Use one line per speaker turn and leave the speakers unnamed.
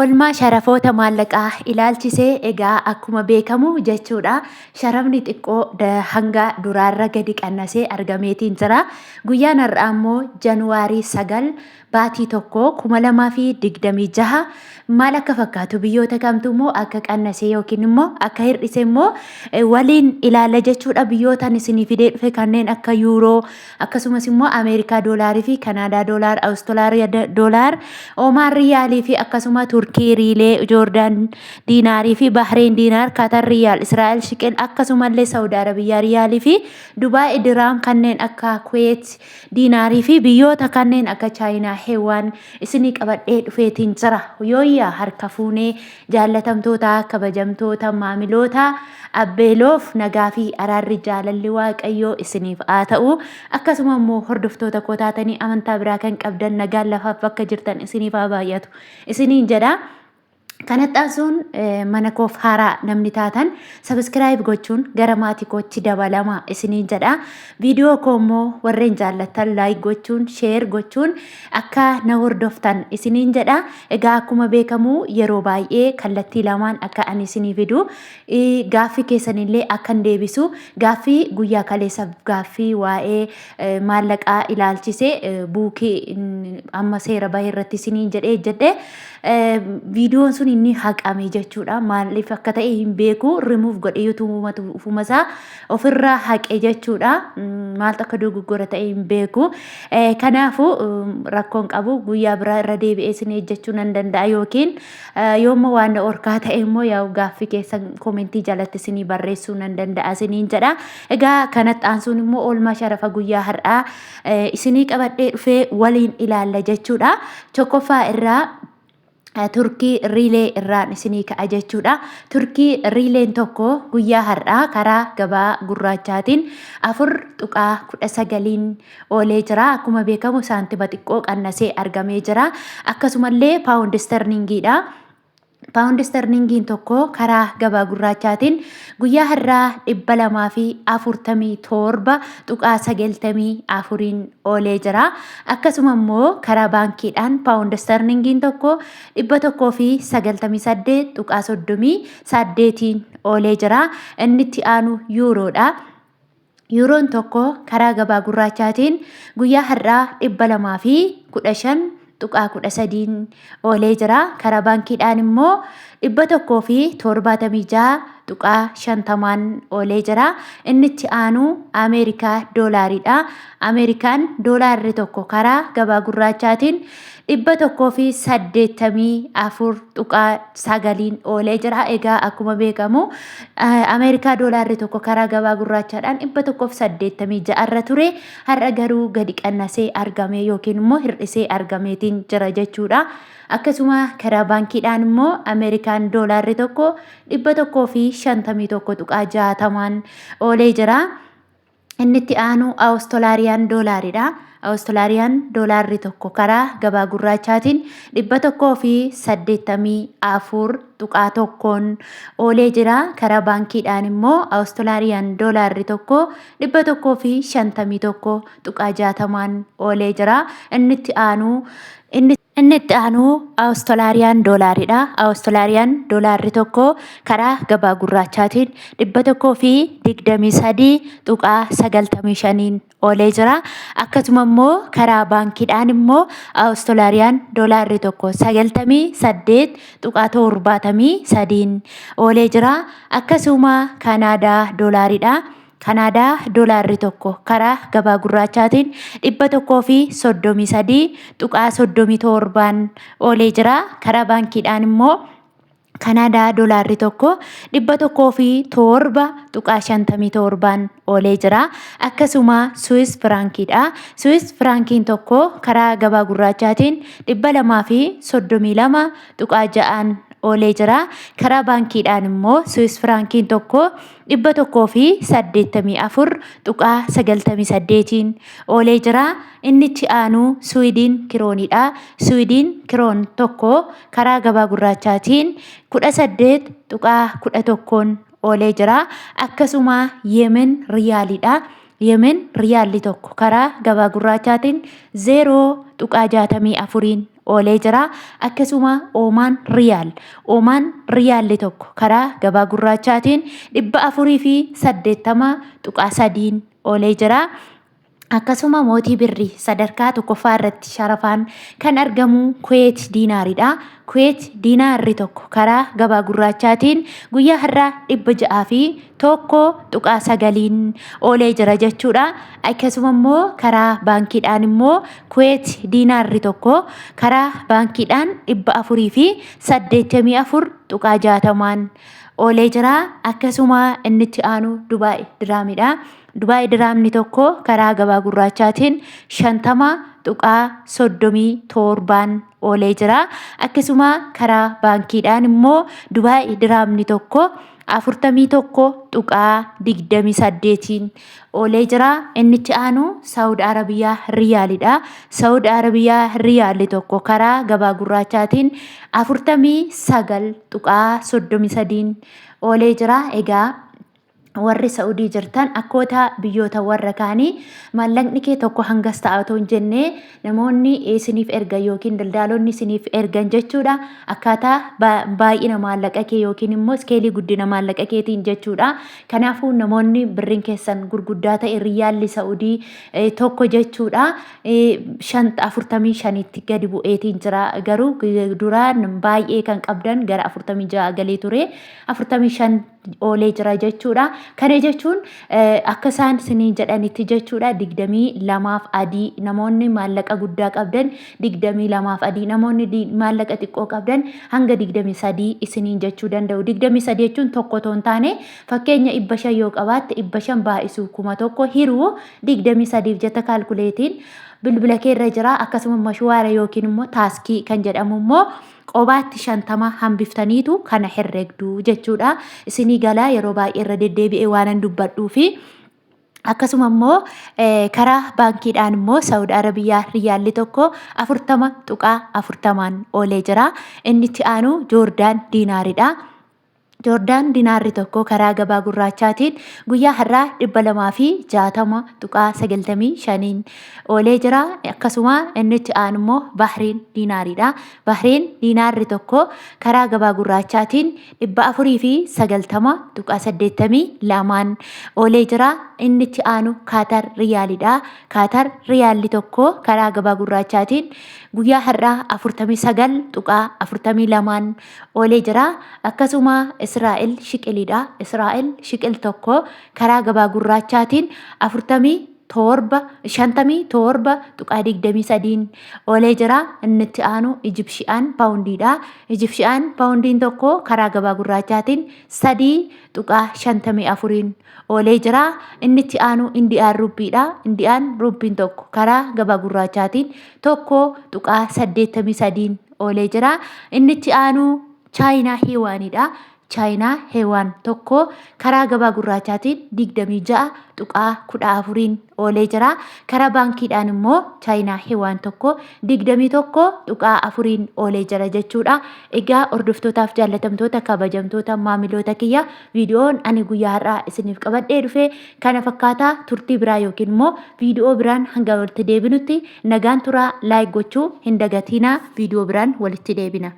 Oolmaa sharafoota maallaqaa ilaalchisee egaa akkuma beekamu jechuudha sharafni xiqqoo hanga duraarra gadi qannasee argameetiin jira. Guyyaan har'aa immoo Januwaarii 9 baatii 1 2026 maal akka fakkaatu biyyoota kamtu immoo akka qannasee yookiin immoo akka hir'ise immoo waliin ilaalla jechuudha. Biyyootaan isinii fidee dhufe kanneen akka yuuroo akkasumas immoo Ameerikaa doolaarii fi Kanaadaa doolaar, Awustiraaliyaa doolaar, Oomaan riyaalii fi akkasuma Turkii riilee, Joordaan diinaarii fi Bahreen diinaar, Katar riyaal, Israa'el shiqil akkasumallee Saawud Arabiyyaa riyaalii fi Dubaay diraam kanneen akka Kuweet diinaarii fi biyyoota kanneen akka Chaayinaa heewaan isinii qabadhee dhufeetiin jira. Yooyyaa harka fuunee jaallatamtoota kabajamtoota maamiloota Abbeeloof nagaa fi araarri jaalalli Waaqayyoo isiniif haa ta'u. Akkasuma immoo hordoftoota koo taatanii amantaa biraa kan qabdan nagaan lafaaf bakka jirtan isiniif haa baay'atu isiniin jedha. Kanatti aansuun mana koof haaraa namni taatan sabiskiraayib gochuun gara maatii kootti dabalama isiniin jedha. Viidiyoo koo immoo warreen jaallattan laayik gochuun sheer gochuun akka na hordoftan isiniin jedha. Egaa akkuma beekamu yeroo baay'ee kallattii lamaan akka ani isinii fidu gaaffii keessanillee akkan deebisu gaaffii guyyaa kaleessa gaaffii waa'ee maallaqaa ilaalchise buukii amma seera bahe irratti isiniin jedhee jedhe viidiyoon sun inni haqame jechuudha. Maaliif akka ta'e hin beeku rimuuf godhe yuutuubumatu ufuma isaa ofirraa haqe jechuudha. Maaltu akka dogoggora ta'e hin beeku. Kanaafuu rakkoon qabu guyyaa biraa irra deebi'ee isin ejjechuu nan danda'a yookiin yoommoo waan na orkaa ta'e immoo yaa'u gaaffii keessan komentii jalatti isinii barreessuu nan danda'a isiniin jedha. Egaa kanatti aansuun immoo oolmaa sharafa guyyaa har'aa isinii qabadhee dhufee waliin ilaalla jechuudha. Tokkoffaa irraa Turkii riilee irraan isinii ka'a jechuudha. Turkii riileen tokko guyyaa har'aa karaa gabaa gurraachaatiin 4.19n oolee jira. Akkuma beekamu saantima xiqqoo qannasee argamee jira. Akkasumallee paawundi isterlingiidha. Paawundi isterlingiin tokko karaa gabaa gurraachaatiin guyyaa har'aa 247.94n oolee jira. Akkasuma immoo karaa baankiidhaan paawundi isterlingiin tokko 198.38n oolee jira. Inni itti aanu yuuroodha. Yuuroon tokko karaa gabaa gurraachaatiin guyyaa har'aa 215.13n oolee jira. Karaa baankiidhaan immoo 176.50n oolee jira. Inni itti aanu Ameerikaa doolaariidha. Ameerikaan doolaarri tokko karaa gabaa gurraachaatiin 184.9n oolee jira. Egaa akkuma beekamu Ameerikaa doolaarri tokko karaa gabaa gurraachaadhaan 186 irra ture. Har'a garuu gadi qannasee argame yookiin immoo hir'isee argameetiin jira jechuudha. Akkasuma karaa baankiidhaan immoo Ameerikaan doolaarri tokko 151.60n oolee jira. Inni itti aanu Awustolaariyaan doolaaridha. Awustolaariyaan doolaarri tokko karaa gabaa gurraachaatiin 184.1n oolee jira. Karaa baankiidhaan immoo Awustolaariyaan doolaarri tokko 151.60n oolee jira. Inni itti aanu inni Inni itti aanu Awustolaariyaan doolaaridha. Awustolaariyaan doolaarri tokko karaa gabaa gurraachaatiin 123.95n oolee jira. Akkasuma immoo karaa baankiidhaan immoo Awustolaariyaan doolaarri tokko 98.73n oolee jira. Akkasuma Kanaadaa doolaaridha. Kanaadaa doolaarri tokko karaa gabaa gurraachaatiin 133.37n oolee jira. Karaa baankiidhaan immoo Kanaadaa doolaarri tokko 107.57n oolee jira. Akkasuma Suwis firaankiidha. Suwis firaankiin tokko karaa gabaa gurraachaatiin 232.6n oolee jira. Karaa baankiidhaan immoo Suwis firaankiin tokko 184.98n oolee jira. Inni itti aanu Suwidiin kirooniidha. Suwidiin kiroon tokko karaa gabaa gurraachaatiin 18.11n oolee jira. Akkasuma Yemen riyaaliidha. Yemen riyaalli tokko karaa gabaa gurraachaatiin 0.64n oolee jira. Akkasuma Oomaan Riyaal Oomaan Riyaalli tokko karaa gabaa gurraachaatiin 480.3n oolee jira. Akkasuma mootii birrii sadarkaa tokkoffaa irratti sharafaan kan argamu Kuweet diinaaridha. Kuweet diinaarri tokko karaa gabaa gurraachaatiin guyyaa har'aa 601.9n oolee jira jechuudha. Akkasuma immoo karaa baankiidhaan immoo Kuweet diinaarri tokko karaa baankiidhaan 484.60n oolee jira. Akkasuma inni itti aanu Dubaay diraamidha. Dubaay diraamni tokko karaa gabaa gurraachaatiin 50.37n oolee jira. Akkasuma karaa baankiidhaan immoo Dubaay diraamni tokko 41.28n oolee jira. Inni itti aanu Saawud Arabiyaa Riyaalidha. Saawud Arabiyaa Riyaalli tokko karaa gabaa gurraachaatiin 49.33n oolee jira. Egaa warri Sa'udii jirtan akkoota biyyoota warra kaanii maallaqni kee tokko hangas ta'a otoo hin jenne namoonni isiniif ergan yookiin daldaalonni isiniif ergan jechuudha. Akkaataa baay'ina maallaqa kee yookiin immoo iskeelii guddina maallaqa keetiin jechuudha. Kanaafuu namoonni birriin keessan gurguddaa ta'e riyyaalli Sa'udii tokko jechuudha. 45tti gadi bu'eetiin jira. Garuu duraan baay'ee kan qabdan gara 46 galee ture. 45 oolee jira jechuudha. Kana jechuun akka isaan isiniin jedhanitti jechuudha 22f adii namoonni maallaqa guddaa qabdan 22f adii namoonni maallaqa xiqqoo qabdan hanga 23 isiniin jechuu danda'u. 23 jechuun tokko otoo hin taane fakkeenya 500 yoo qabaatte 500 baay'isuu 1000 hiruu 23f jetta kaalkuleetiin bilbila kee irra jira. Akkasuma mashuwaara yookiin immoo taaskii kan jedhamu immoo qobaatti 50 hambiftaniitu kana herregdu jechuudha. Isinii galaa yeroo baay'ee irra deddeebi'ee waanan dubbadhuufi. Akkasuma immoo karaa baankiidhaan immoo Saawud Arabiyaa riyaalli tokko 40.40n oolee jira. Inni itti aanu Joordaan diinaaridha. Joordaan dinaarri tokko karaa gabaa gurraachaatiin guyyaa har'aa 260.95n oolee jira. Akkasuma inni itti aanu immoo Bahriin diinaariidha. Bahriin diinaarri tokko karaa gabaa gurraachaatiin 490.82n oolee jira. Inni itti aanu Kaatar Riyaalidha. Kaatar Riyaalli tokko karaa gabaa gurraachaatiin guyyaa har'aa 49.42n oolee jira. Akkasuma Israa'el shiqilidha. Israa'el shiqil tokko karaa gabaa gurraachaatiin 47 57.23n oolee jira. Inni itti aanu Ijibshi'aan paawundiidha. Ijibshi'aan paawundiin tokko karaa gabaa gurraachaatiin 3.54n oolee jira. Inni itti aanu Indiyaan ruuppiidha. Indiyaan ruuppiin tokko karaa gabaa gurraachaatiin 1.83n oolee jira. Inni itti aanu Chaayinaa Heewaanidha. Chaayinaa Heewaan tokko karaa gabaa gurraachaatiin 26.14n oolee jira. Karaa baankiidhaan immoo Chaayinaa Heewaan tokko 21.4n oolee jira jechuudha. Egaa hordoftootaaf jaallatamtoota kabajamtoota maamiloota kiyya viidiyoon ani guyyaa har'aa isiniif qabadhee dhufe kana fakkaataa turtii biraa yookiin immoo viidiyoo biraan hanga walitti deebinutti nagaan turaa like gochuu hin dagatiinaa viidiyoo biraan walitti deebina.